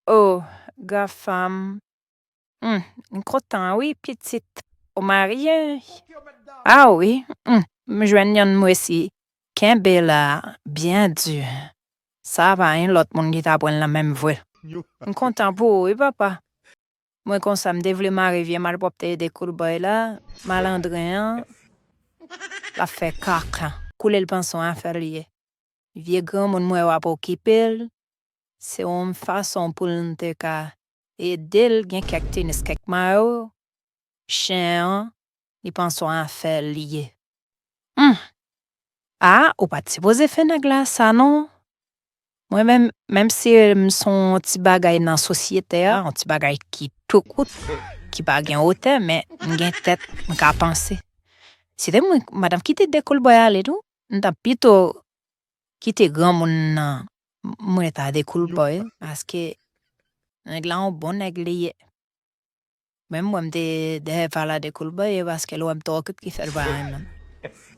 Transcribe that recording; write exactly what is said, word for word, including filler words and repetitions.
Oh, gafanm. Hmm, m kontan wi, pitit. Ou marye? Ah wi, hmm, m jwenn yonn m resi kenbe la byen di. Sa pa yon lòt moun ki ta pran l nan menm vre. M kontan pou ou wi, papa. Mwen konsa, m te vle mare vye malpwòpte Dekoulbòy la, malandren an, l ap fè kaka. Koulye l panse yon afè l ye. Vye granmoun mwen w ap okipe l, se yon fason pou l te ka ede l gen kèk tenis, kèk mayo. Chen an, li panse yon afè l ye. Hmm. Ah, ou pa t sipoze fè nèg la sa non. Mwen menm, menm si m se yon ti bagay nan sosyete a, yon ti bagay ki tou kout, ki pa gen wotè, men m gen tèt, m ka panse. Si te mwen, madanm kite Dekoulbòy ale tou, m t ap pito kite granmoun nan, mwen ta Dekoulbòy, paske nèg la yon bon nèg li ye. Menm mwen, m te dèyè pala Dekoulbòy, e paske l wè m twò kout ki fè l pa renmen m.